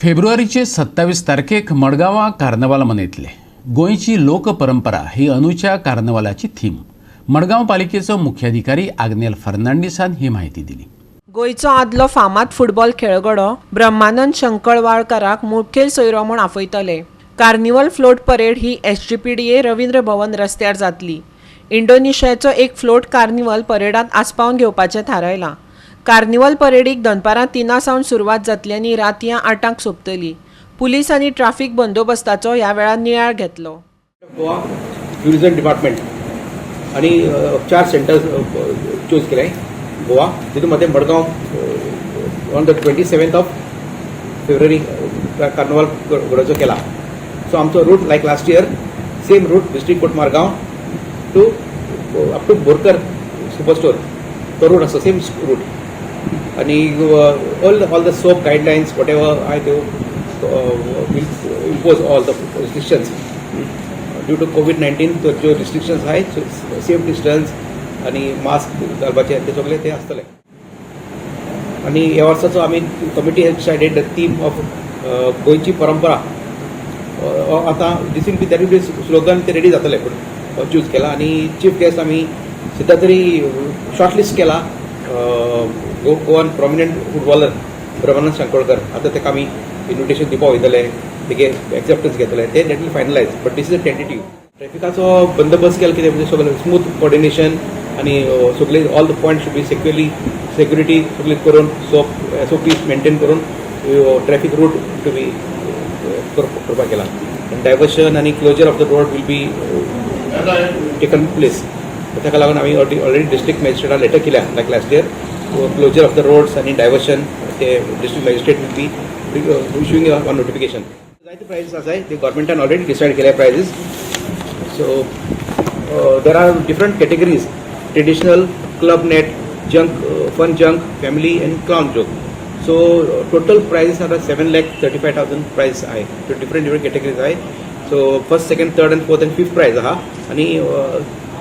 फेब्रुवारीचे 27 तारखेक मडगांवां कार्नवाल मनयतले. गोंयची लोकपरंपरा ही अंदूच्या कार्नवालाची थीम. मडगांव पालिकेचो मुख्याधिकारी आग्नेल फर्नांडीसान ही माहिती दिली. गोंयचो आदलो फामाद फुटबॉल खेळगडो ब्रह्मानंद शंकळवाळकाराक मुखेल सोयरो म्हूण आपयतले. कार्निवल फ्लोट परेड ही एसजीपीडीए रवींद्र भवन रस्त्यार जातली. इंडोनेशियाचो एक फ्लोट कार्निवल परेडांत आस्पावन घेवपाचें थारायलां. कार्निवल परेडीक दनपारां 3 सावन सुरवात जातली आनी रातयां 8 सोंपतली. पुलीस आनी ट्राफीक बंदोबस्ताचो ह्या वेळार नियाळ घेतलो. गोवा टुरिझम डिपार्टमेंट आणि चार सेंटर्स चूज केले गोवा, तितून मध्ये Madgaon on the 27th of February carnival घडोवचो केला. सो आमचो route like last year, same route, District Court Margao to up to Borkar Super Store, तो रूट आसा, सेम रूट. आणि all the SOP guidelines, whatever आहाय त्यो will impose all the restrictions due to COVID-19. तो ज्यो restrictions आहाय, safe distance आणि mask घालपाचे, ते सगळे ते आसतले. आणि ह्या वर्साचो आमी committee has decided the theme of गोंयची परंपरा. आतां this will be that will be slogan, ते रेडी जातले पूण चूज केला. आणि चीफ गेस्ट आमी सद्या तरी शॉर्ट लिस्ट केला, गोवन प्रॉमिनंट फुटबॉलर ब्रह्मानंद शांकोळकर. आतां ताका आमी इन्विटेशन दिवपा वयतले, तेगे एक्सेप्टन्स घेतले, ते that will finalize, but this is a tentative. ट्रॅफिकाचो बंदोबस्त केला कितें म्हणजे सगळें स्मूथ कॉर्डिनेशन आणि सगळे all the point should be securely, security सगळी करून, सोप एसओपी मेंटेन करून ट्रॅफिक रूट टू बी करपाक केला. डायवर्शन आनी closure of the road will be taken place. ताका लागून आमी ऑलरेडी डिस्ट्रिक्ट मॅजिस्ट्रेटाक लेटर केल्या, like last year, closure of the roads आनी डायवर्शन ते district magistrate will be issuing one notification. जायते प्रायजीस आसाय, ते गव्हर्मेंटान ऑलरेडी डिसायड केल्या prizes. So there are different categories: traditional, club net, junk, fun junk, family and clown joke. So total prizes are 7,35,000 prize आहे. So different different categories आहे. So first, second, third and fourth and fifth prize आहा आणि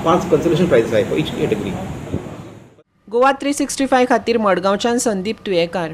पांच consolation prices आहे for each category. Goa 365 खातीर मडगांवच्यान संदीप तुयेकार.